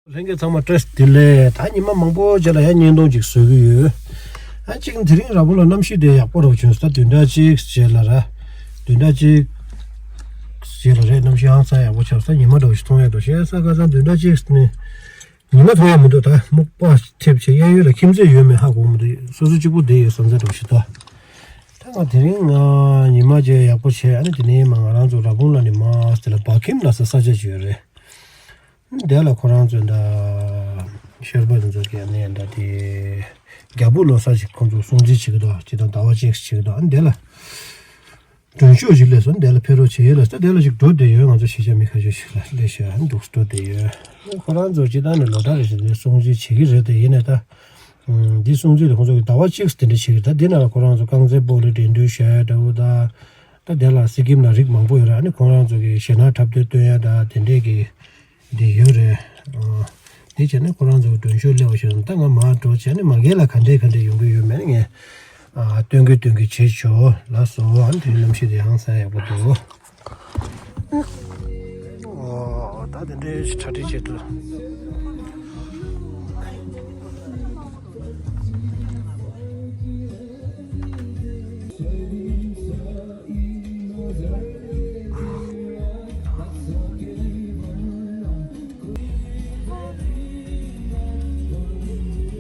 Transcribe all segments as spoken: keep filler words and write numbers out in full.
ལྷན་རྒྱས་ཚང་མ་བཀྲ་ཤིས་བདེ་ལེགས། ད་ཉི་མ་མང་པོ་རྗེས་ལ་ཡང་བརྙན་ཐུང་ཅིག་བཟོ་གི་ཡོད། ཨ་གཅིག་དེ་རིང་ར་བུ་ལ་གནམ་གཤིས་དེ་ཡག་པོ་རོ་བྱུང་སོང་། ད་བདུན་ཕྲག་གཅིག་རྗེས་ལ་ར། བདུན་ཕྲག་གཅིག་རྗེས་ལ་རེད། གནམ་གཤིས་ཧང་སང་ཡག་པོ་ཆགས་སོང་། ཉི་མ་འདྲ་བོ་ཞིག་མཐོང་ཡག་འདུག་ཤེས་ས་ཁ་སང་བདུན་ཕྲག་གཅིག་ནས་ཉི་མ་མཐོང་ཡག་མི་འདུག་ད་སྨུག་པ་ཐེབས་བྱས་གཡས་གཡོན་ལ་ཁྱིམ་མཚེས་ཡོད་མེད་ཧ་གོ་མི་འདུག་སོ་སོ་གཅིག་པོ་བསྡད་ཡོད་བསམ་ཚུལ་འདྲ་བོ་ཞིག་འདུག་ད་ང་དེ་རིང་ང་ཉི་མ་རྗེས་ཡག་པོ་བྱས། ཨ་ནི་དེ་ནས་མ་ང་རང་ཚོ་ར་བུང་ལ་ནི་མ་དེ་ལ་སྦ་ཁྱིམ་ལ་ས་ས་ཆ་ཅིག་ཡོད་རེད། དེ་ལ་ཁོ་རང་ཚོ་འདྲ་ཤར་པ་ཚོ་གི་ནས་འདྲ་དེ་རྒྱ་བོད་ལོ་གསར་ཞིག་ཁོང་ཚོ་སྲུང་བརྩི་བྱེད་ཀྱི་འདུག་ཅི་དང་ཟླ་བ་གཅིག་བྱེད་ཀྱི་འདུག་ཨ་ནི་དེ་ལ་མགྲོན་ཤོག་ཞིག་སླེབས་སོང་། དེ་ལ་ཕེབས་རོགས་བྱེད་ལ་ས་དེ་ལ་ཞིག་འགྲོ་བསྡད་ཡོད། ང་ཚོ་ཤེས་བྱ་མི་ཁ་ཤས་ཤིག་ལ་སླེབས་ཤག་འདུག་འགྲོ་བསྡད་ཡོད། ཁོ་རང་ཚོ་ཅི་དང་ནས་ལོ་ལྟར་རེ་བཞིན་དེ་སྲུང་བརྩི་བྱེད་ཀྱི་རེད། དེ་ཡིན་ནས་ད་འདི་སྲུང་བརྩི་དེ་ཁོང་ཚོ་གི་ཟླ་བ་གཅིག་དེ་འདྲ་བྱེད་ཀྱི་རེད། ད་འདི་ནང་ལ་ཁོ་རང་ཚོ་རྐང་རྩེད་སྤོ་ལོ་འགྲན་བསྡུར་བྱས་འདྲ་བོ་དང་། ད་དེ་ལ་སི་ཀིམ་ལ་རིགས་མང་པོ་ཡོད་རེད། ཨ་ནི་ཁོང་རང་ཚོ་གི་གཞས་སྣ་འཁྲབ་སྟོན་སྟོན་ཡ་ད་དེ་འདྲས་ཀྱི་འདི་ཡོད་རེད། འདི་བྱས་ནས་ཁོ་རང་ཚོ་གི་མགྲོན་ཤོག་སླེབས་པ་ཞིག་ད་ང་མར་འགྲོ་བྱས་ནས་མ་གི་ལ་ག་འདྲས་ག་འདྲས་ཡོང་གི་ཡོད་མེད་ངས་སྟོན་གི་སྟོན་གི་བྱེད་ཆོག་ལ་སོ། ཨ་ནི་དེ་གནམ་གཤིས་དེ་ཧང་སང་ཡག་པོ་འདུག་ཨོ་ད་དེ་འདྲའི་གྲ་སྒྲིག་བྱེད་དུས།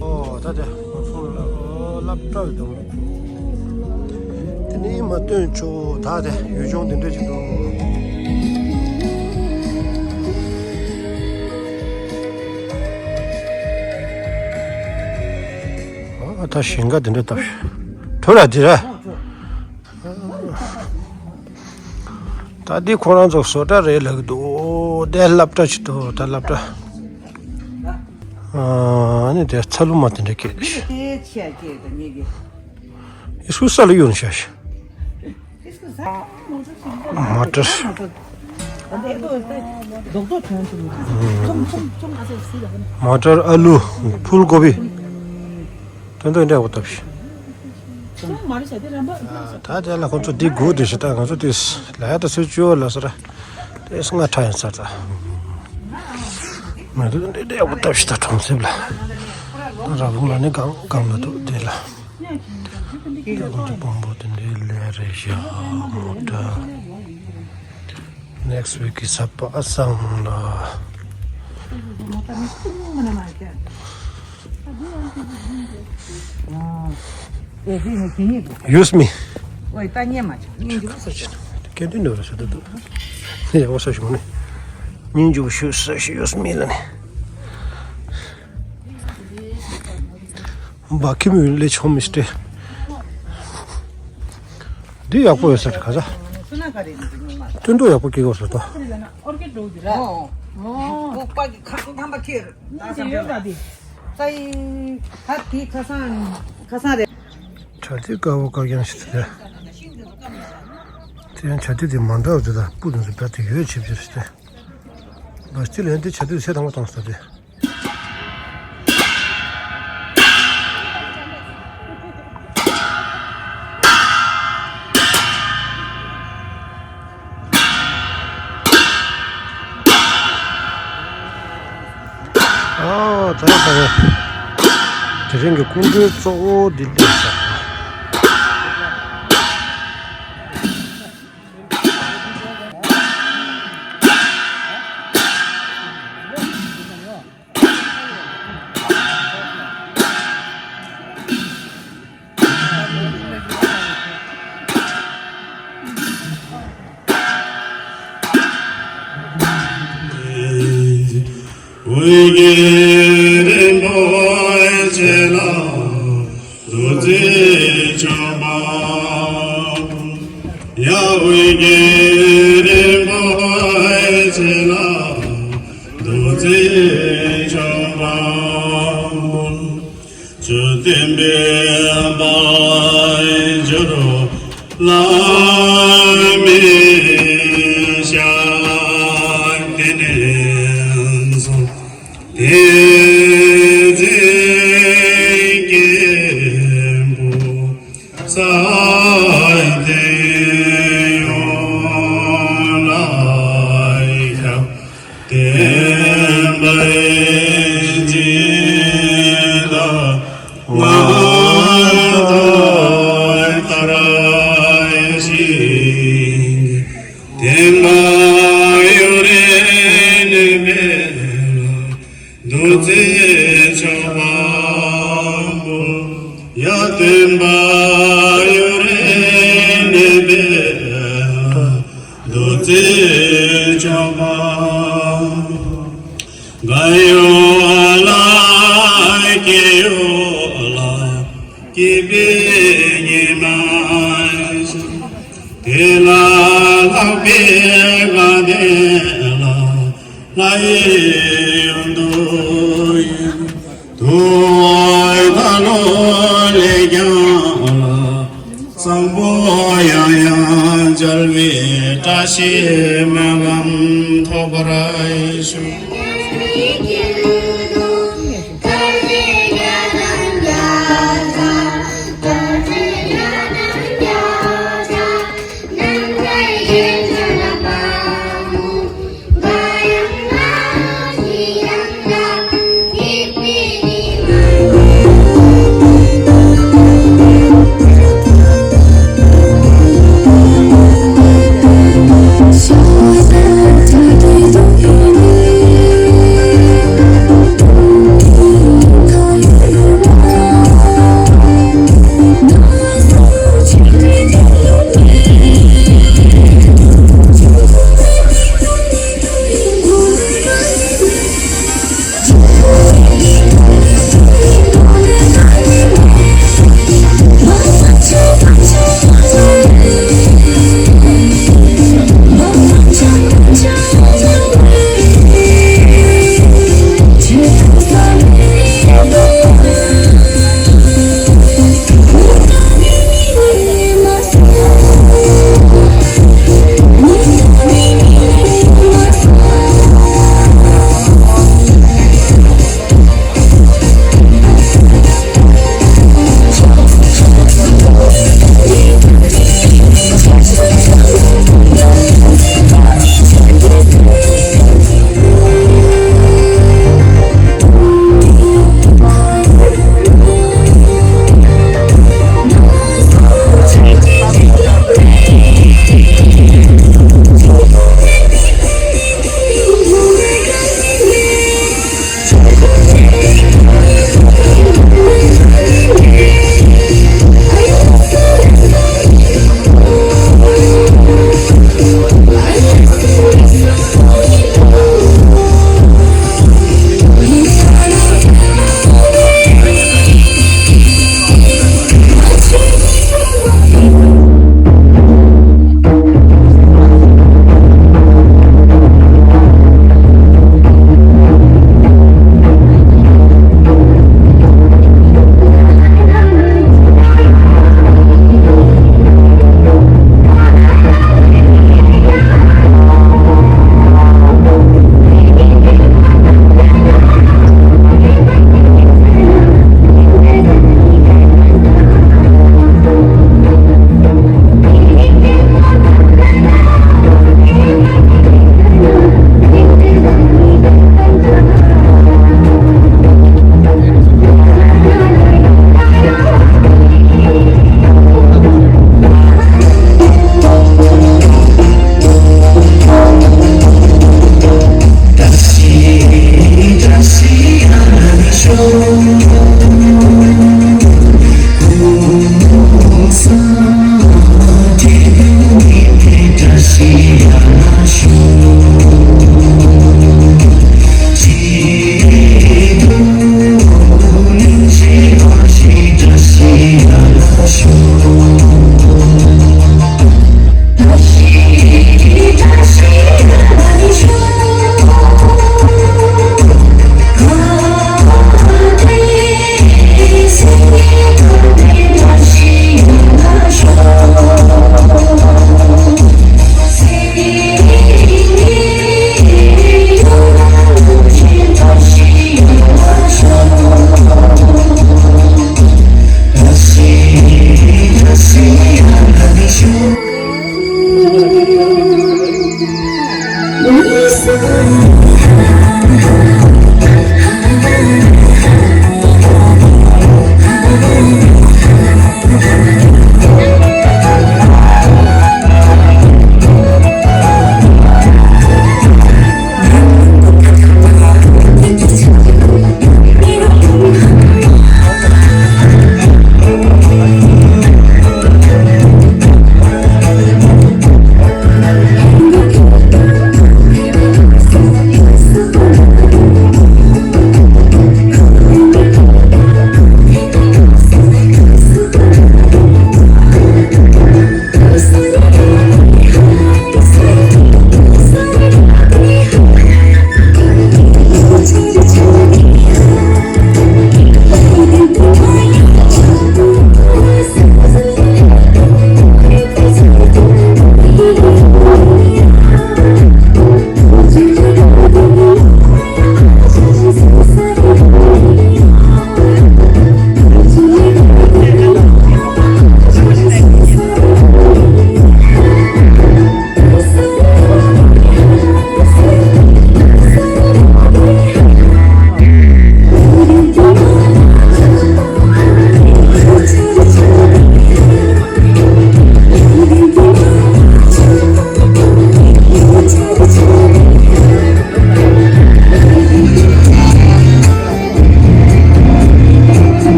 ཨོ་ད་དེ་ང་ཚོ་ལ་ཨོ་སློབ་གྲྭ་ཡོད་དམ། དེ་ནས་མ་སྟོན་ཆོག་ད་དེ་ཡུལ་ལྗོངས་དེ་འདྲ་ཅིག་འདུག་ཨ་ད་ཞིང་ཁ་དེ་འདྲ་བཏབ་ཤག་གྲོ་ལ་དེ་ར། ད་འདི་ཁོ་རང་ཚོ་བཟོ་གྲྭ་རེད་ལབ་ཀྱི་འདུག་དེ་སློབ་གྲྭ་ཅིག་འདུག་ད་སློབ་གྲྭ། ཨ་ནི་དེ་ཚ་ལུ་མ་དེ་འདྲ་སྐད་དེ། ཨི་སུ་ས་ལུ་ཡོང་ཤག་མ་ཏར། མ་ཏར་ཨ་ལུ་ཕུལ་གོ་བི། དོན་དག་འདྲ་བོ་བཏབ་ཤག་ད་དེ་ལ་ཁོ་ཚོ་འདི་དགོས་དེ་ཞེ་དྲག་ང་ཚོ་དེ་ལ་ཡ་ད་ཚོད་བཅུ་ལ་ཟེར། དེ་སྔ་ཁྲ་ཡིན་ས་ད། ང་ཚོ་འདི་འདྲ་བོ་བཏབ་ཤག་ད་གྲོང་གསེབ་ལ། ར་བུང་ལ་ནི་གང་གང་ལ་འདུག་དེ་ལ། དེ་ཁོ་ཚོ་སྤོང་པོ་དེ་འདྲའི་ལས་རེད་ཤག་མོ་ཊ། Next week གི་ས་པ་སང་ལ། Use me. ཨོ་ད་ཉན་མ་བྱུང་། སྙིང་རྗེ་པོ་ཟེར་ཞུ། སྐད་འདི་འདྲ་བ་ཞུ་ད་འདུག་ནས་ཡག་པོ་ཟེར་ཞུ་ནས། སྙིང་རྗེ་པོ་ཞུ་ཟེར་ཞུ། Use me ལ་ནས། སྦ་ཁྱིམ་ཡུལ་ལས་ཆོག་མི་སྟེ། འདི་ཡག་པོ་ཡོད་ས་རེད་ག་ས། སྟོན་ཐོག་ཡག་པོ་སྐྱེ་གོ་ས་ད། ཨོ་ཨོ་ཨོ་ཨོ། ཁ་ཁ་ཐམ་པ་ཁྱེར། ད་ཡོད་པ་འདི། ད་ཡིན་ད་འདི་ཁ་སང་ཁ་སང་རེད། བྱ་དེ་དཀར་པོ་དཀར་རྐྱང་ཞིག་དེ། དེ་ཡང་བྱ་དེ་དེ་མ་འདྲ་བ་དེ་དང་སྤུ་དེ་ཚོ་བྲ་དེ་ཡོད་ཆེ་ཆེ་རེད་དེ། ལ་སྤྱི་ལན་དེ་བྱ་དེ་ཚེ་དང་པོ་བཏང་ས་དེ། ཨ་ད་ད་དེ་རིང་གི་སྐུ་མགྲོན་གཙོ་བོ་འདི་སླེབས་ཤག་དབུས་རྒྱལ་རིན་པོ་ཆེ་ལ་རྡོ་རྗེ་མཆོད་པ། ཡང་དབུས་རྒྱལ་རིན་པོ་ཆེ་ལ་རྡོ་རྗེ་མཆོད་པ། ཇི་ལྟར་འབད་པ་འགྱུར་བ་ལ་མི་བྱ། དེ་ནས་བཟུང་དེ་ བསྟན་པ་གཡུ་རལ་གནས་པའི་ལ། བདུད་རྩིའི་ཆར་པ་འབུབས། ཡ། བསྟན་པ་གཡུ་རལ་གནས་པའི་ལ། བདུད་རྩིའི་ཆར་པ་འབུབས། གཡུ་ལ་སྐྱེས་གཡུ་ལ་སྐྱེས་པའི་ཉི་མ་ཞིག་དེ་ལ་ལྷག་པའི་དགའ་ལྡན་ལ། ལྷ་ཡི་ཡུལ་དུ་ཡིན། དུ་བ་ལོ་ལས་ཀྱང་ལ། བཟང་པོ་ཡང་ཡང་མཇལ་བའི་བཀྲ་ཤིས་སྨོན་ལམ་ཐོབ་པར་ཤོག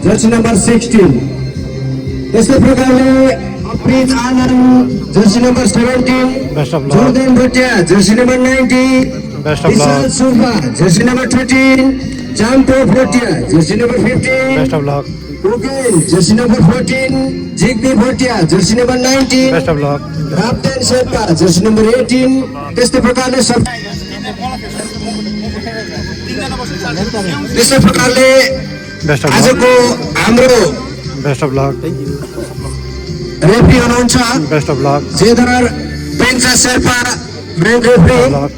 Jersey number sixteen. त्यस्तै प्रकारले अप्रित आनन्द, jersey number seventeen, Best of luck. Jordan Bhatia, jersey number nineteen, Best of luck. Vishal Surba, jersey number thirteen, Champo Bhatia, jersey number fifteen, Best of luck. Ugen, jersey number fourteen, Jigbi Bhatia, jersey number nineteen, Best of luck. Rapten Sherpa, jersey number eighteen, त्यस्तै प्रकारले सब, त्यस्तै प्रकारले Best of luck. आजको हाम्रो Best of luck. Referee हुनुहुन्छ Best of luck. जेधर पेन्चा Sherpa, main referee, Best of luck.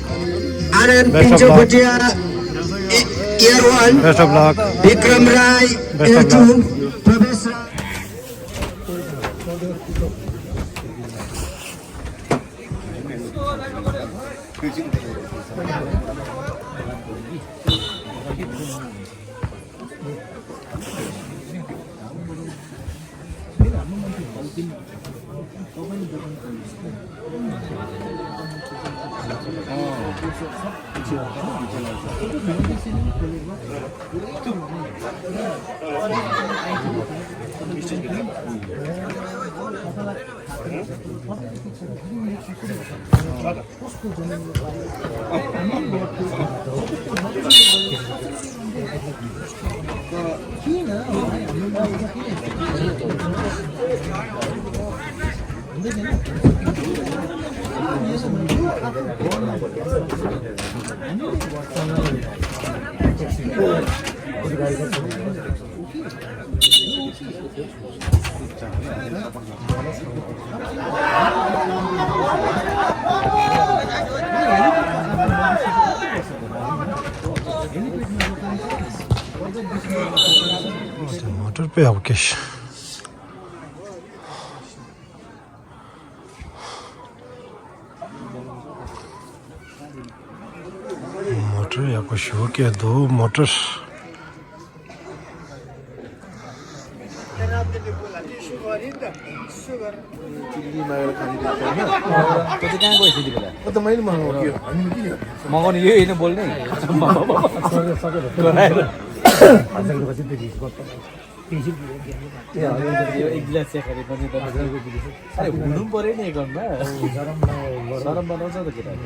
Anand Best of पिन्चो luck. भोटिया, ए-, year one, Best of luck. Vikram Rai, Best year of two, luck. Pravesh राई। མོ་ཊར་དཔེ་ཡག་པོ་སྐྱེས། མོ་ཊར་ཡག་པོ་ཞེ་པོ་སྐྱེས་འདུག་མོ་ཊར། अरे हुनु पऱ्यो नि घरमा। सरम बनाउँछ त केटाले।